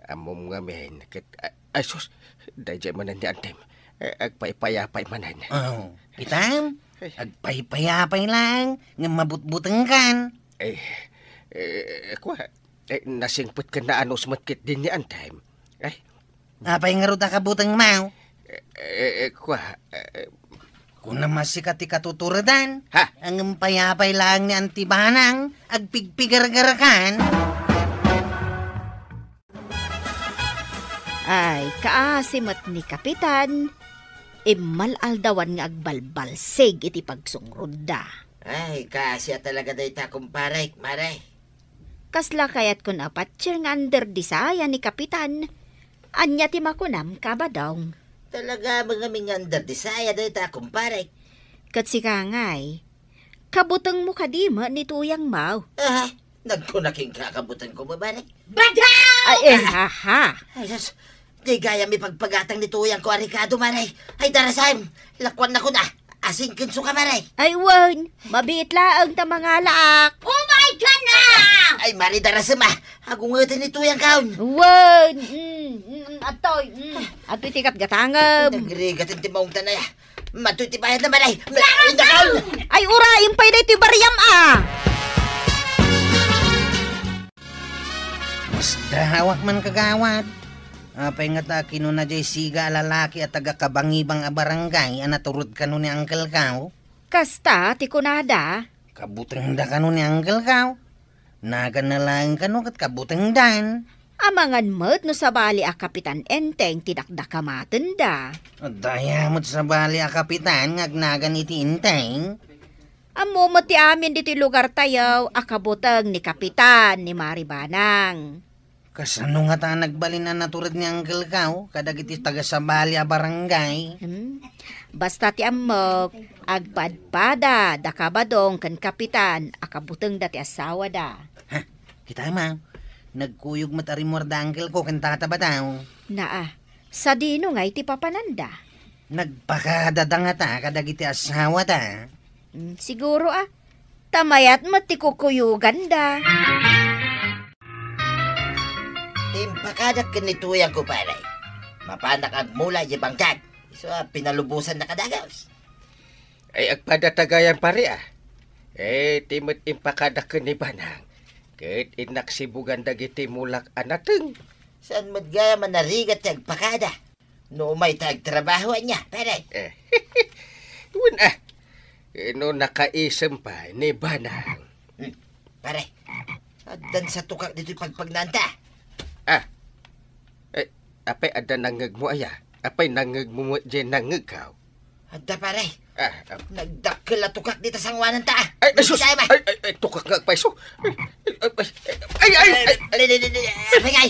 ammom ngamin ket, ah, ay sus, daydiay manen ni Antem. Eh, agpaypayapay manen. Oh, kitam? Ay. Agpaypayapay lang, nga mabutbuteng kan. Eh, eh, kua, eh, nasingpet ken naanus met ket din ni Antem. Ay. Apay ngarud a kabutengmo? Eh, eh, eh, kua, eh, Kunam a sika ti katuturedan. Ha? Ngem payapay laeng ni Anti Banang, agpigpigargarakan. Ay, kaasi met ni Kapitan, immal-aldawan nga agbalbalsig iti pagsungrudda. Ay, kaasi a talaga dayta, kumparek, Mare. Kasla kayatkon a patser nga under desire ni Kapitan. Ania ti makunam, Kabadong? Talaga met ngamin nga under desire dayta, kumparek. Ket sika ngay, kabutengmo kadi met ni Tuyangmo? Ah, nagkuna kenka a kabutengko, babarek. Badong! Ay, eh, haha. Ay, sus, di gayam ipagpagatang ni Tuyangko a rekado, Mare. Ay, darasem, lakuannakon a. Asinkenso ka, Mare. Ay, wen, mabiit laeng ta mangalaak. Umay ka na! Ay, Mare, darasem a. Agungeten ni Tuyangkon. Wen, mm, mm, mm, atoy, mm, atoy ti gatgatangem. Nagrigat ti maungtan aya. Matoy ti bayad na, Mare. Ay, nakaw! Ay, uraem pay daytoy bariam a. Masdaawak man, kagawad. Apay ngata a kinuna jay siga a lalaki a taga-Kabangibang a barangay a natured kano ni Uncle Kao? Kasta ti kunada. Kabutengda kano ni Uncle Kao? Naganna laeng kano ket kabutengdan. Amangan met no sabali a Kapitan Enteng ti dakdakamatenda. Adda aya met sabali a kapitan nga agnagan iti Enteng? Ammo met ti amin ditoy lugartayo a kabuteng ni Kapitan ni Mari Banang. Kasano ngata a nagbalin a natured ni Uncle Kao kadagiti taga-sabali a barangay? Hmm? Basta ti ammok, agpadpada da Kabadong ken Kapitan a kabutengda ti asawada. Ha, kita, Maw. Nagkuyog met a rimmuarda Uncle Kao ken Tata Badong. Naa, sadino ngay ti papananda? Nagpakadada ngata kadagiti asawada? Hmm, siguro a. Ta mayat met ti kukuyoganda. Ti impakadak ken ni Tuyang, kumare. Mapanak agmula idiay bangkag. Isu a pinalubosannak a dagus. Ay, agpada ta gayam, pare, a. Eh, ti met impakadak ken ni Banang. Ket innak sibugan dagiti mulak a nateng. Saan met gayam a narigat ti agpakada? No umay ta agtrabaho, ania, pare? Eh, wen, a. No nakaisem pay ni Banang. Hmm, pare. Addan sa tukak ditoy pagpagnaanta. Ah. Eh, apay adda nangngegmo aya? Apay nangngegmo met diay nangngegko? Adda, pare. Ah, ah. Nagdakkel a tukak dita sanguananta, a. Ay, ay, sus! Ay, ay, ay, tukak nga agpayso. Ay, ay, ay, ay, ay, ay, ay, ay, ay, ay, ay, ay,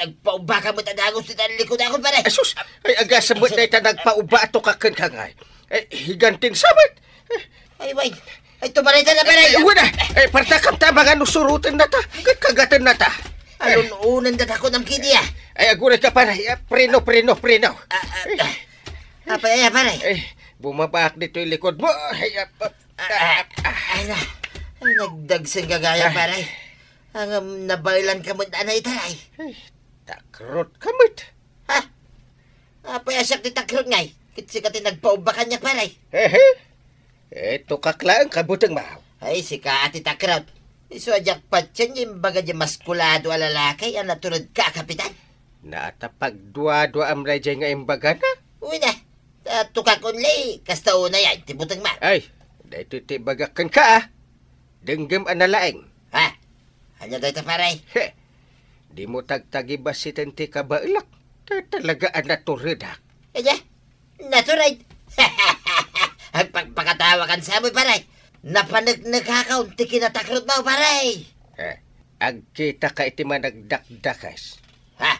nagpaubaka met a dagus dita likod-akon, pare. Ay, sus! Ay, agasem met dayta nagpauba a tukak kenka ngay. Ay, higanting samet. Ay, way. Ay, tumarita na, pare. Ay, wala. Ay, partakam ta, mga nusurutan na ta. Kat kagatan na ta. Alun-unan da ta kunam kidi, a. Ay, aguray ka, pare. Ay, preno, preno, preno. Ah, ah, ah. Apay aya, pare? Ay, bumabaak ditoy likod mo. Ay, ah, ah, Ah, ah, ah. Ay, na. Ay, nagdagsen ka gayam, pare. Ngem nabaylan ka met a naitaray. Ay, takrot ka met. Ha? Apay a siak ti takrot ngay? Ket sika ti nagpaubba kaniak, pare. Hehe. Eh, tukak laeng kabutengmo. Ay, sika a ti takrot. Isu a diak patien nga imbaga diay maskulado a lalaki a naturedka a kapitan. Naa ta pagduaduaam daydiay nga imbagana. Uy na, ta At tukak only, kasta unay ay, ti butengmo. Ay, daytoy ti ibagak kenka, a. Denggem a nalaeng. Ha? Ania dayta, pare? He, dimo tagtagibasiten ti kabaelak. Ta talaga a naturedak. Ania? Natured? Agpagpakatawakan sa amoy, pare. Napaneknekakon ti kinatakrotmo, pare. Eh, agkitaka iti managdakdakes. Ha?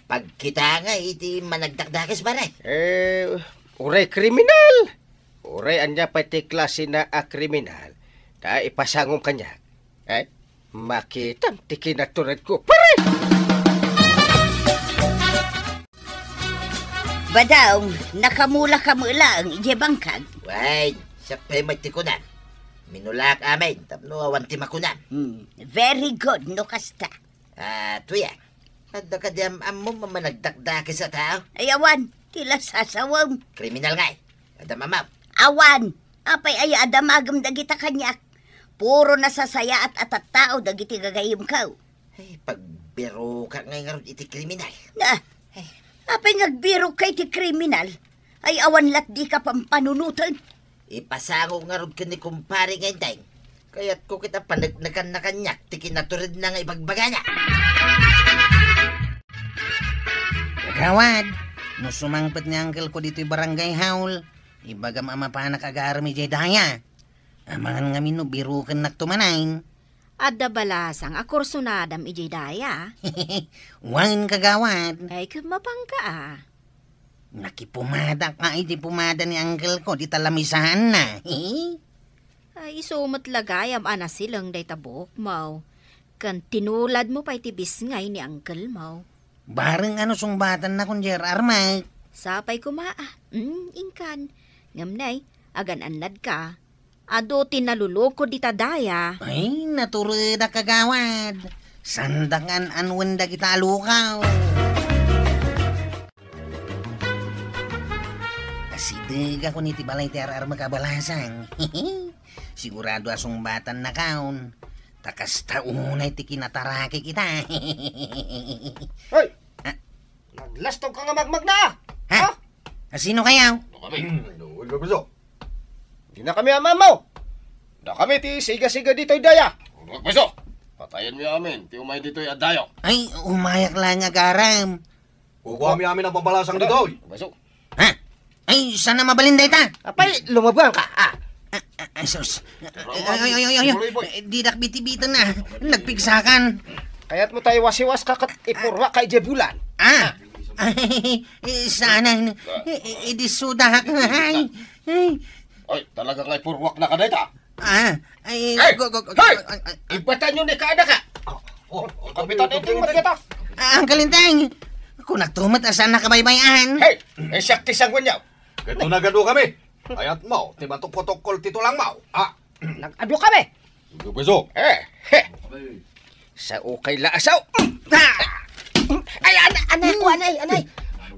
Pagkita nga iti managdakdakes, pare? Eh, uray kriminal. Uray ania pay ti klasina a kriminal, ta ipasangom kaniak. Eh, makitam ti kinaturedko, pare! Badong, nakamulaka met laeng idiay bangkag. Wen, siak pay met ti kunam. Minulaak amin tapno awan ti makunam. Hmm, very good no kasta. Ah, tuya. Adda kadi am-ammom a managdakdakes a tao? Ay, awan. Ti la sasawem. Kriminal ngay. Adda am-ammom? Awan. Apay aya a damagem dagita kaniak? Puro nasasayaat a tattao dagiti gagayyemko. Ay, pagbirokak ngay ngarud iti kriminal. Na, apay nga agbirokka iti kriminal? Ay, awan lat dika pampanunoten. Ipasangok ngarud ken ni kumpare nga Enteng. Kayatko ket a paneknekanna kaniak ti kinaturedna nga ibagbagana. Kagawad, no sumangpet ni uncle ko ditoy barangay hall, ibagam a mapanak agarem idiay daya. Amangan ngamin no birokennakto manen. Adda balasang a kursunadam idiay daya? Wen, kagawad. Ay, ket mapanka a. Nakipumadak nga iti pumada ni uncle ko, di ta lamisaanna. Ay, isu met la gayam a nasileng dayta buokmo. Ken tinuladmo pay ti bisngay ni uncle mo. Bareng a no sungbatannakon diay ar-armek. Sapay koma, a. Mm, inkan. Ngem nay, agan-annadka. Adu ti nalulukod dita daya. Ay, naturedak, kagawad. Saandak nga an-anuen dagita a lukaw. Asidegakon iti balay ti ar-armek a balasang. Sigurado a sungbatannakon. Ta kasta unay ti kinatarakek ita. Hoy! Ah? Naglastogka nga magmagna, a! Ha? Ha? A, sino kayaw? Ano kami? Hmm, ano, ano, ano? Dinakami am-ammo. Dakami ti siga-siga ditoy daya. Ano, ano? Patayenmi amin ti umay ditoy a dayo. Ay, umayak laeng agarem. Kukuami amin a pabalasang ditoy. Baso. Ha? Ay, saan na mabalin dayta? Apay, lumabwangka, a. Ah, ah, ah, sus. Ay, ay, ay, ay, ay, ay. Simuloy, boy. Eh, didak bitibiten na. Nagpigsakan. Kayatmo ta iwasiwaska ket ipurruakka idiay bulan. Ah. Ay, eh, sana, eh, eh, idisudak. Ay, ay. Ay, talaga nga ipurruaknaka dayta. Ah, ay, Hey! Go, go, go, Hey! Ay, ay. Ibatanyo ni kaada ka. Oh, oh, Kapitan oh, Enteng, oh, magkita. Ah, Uncle Enteng. Kunakto met a saan nakabaybay-an. Hey! Eh, siak ti sanguenyo. Ket no nagadu kami, kayatmo ti matukotukkol ti tulangmo, a. Nagadu kami. Guguso. Eh, he. Sao kay la, sao. Ah! Ay, anay, anay ko, anay, anay.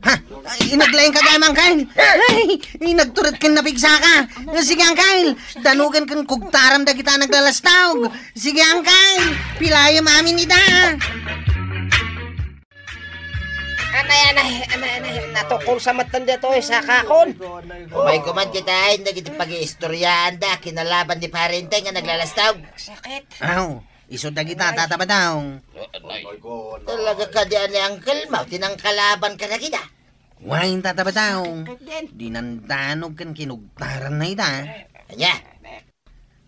Ha? Ay, inaglaing ka gamang kan. Ay, inagturit kan napigsa ka. Sige, Uncle. Danugan kan kugtaram dagita naglalastog. Sige, Uncle. Pilayem amin ita. Anay, anay, anay, anay. Natukol sa matan dito, eh, sa kakon. Umay kuman kita, ay, dagiti pag-iistoryaanda, kinalaban ni Pare Enteng nga naglalastog. Sakit. Aw, isu dagita, Tata Badong. Talaga kadi a ni Uncle Mau, ti nangkalaban kadagita. Wen, Tata Badong. Sakit din. Dinandanog kan kinugtaranna ita. Ania?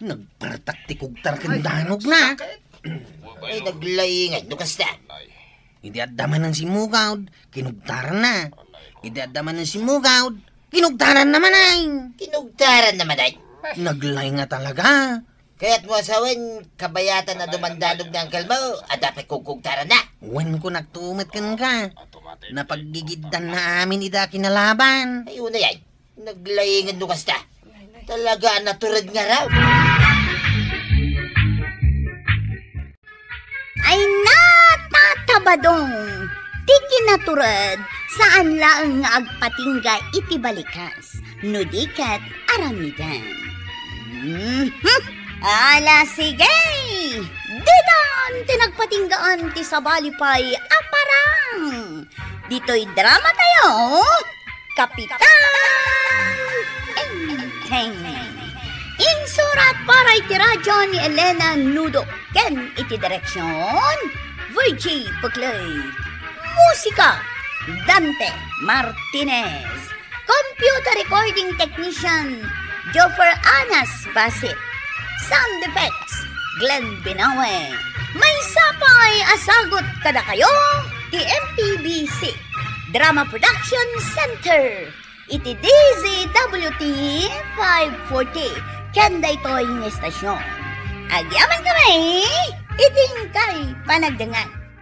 Nagpartak ti kugtar ken danogna. Ay, naglaingay no kasta. Idi adda manen simmugawd, kinugtaranna. Idi adda manen simmugawd, kinugtaranna manen. Kinugtaranna manen? Naglaing a talaga. Kayatmo a sawen, kabayatan a dumandanog ni Uncle Mau, adda pay kugkugtaranna. Wen, kunakto met kenka. Napaggigiddanna amin ida kinalaban. Ay, unay. Naglaingan no kasta. Talaga a natured ngarud. Ay, Tata Badong, ti kinatured, saan laeng nga agpatingga iti balikas, no di ket aramiden. Mhm. Ala, sige! Ditan ti nagpatinggaan ti sabali pay a parang! Ditoy drama tayo, Kapitan Enteng. Insurat para iti radyo ni Elena Nudo ken iti direksyon, Virgie Puclay. Musika, Dante Martinez. Computer recording technician, Joffer Anas Basit. Sound effects, Glenn Binawe. Maysa pay a sagut kadakayo ti M P B C Drama Production Center iti D Z W T five forty ken daytoy nga estasyon. Agyaman kami iti inkay panagdengngeg.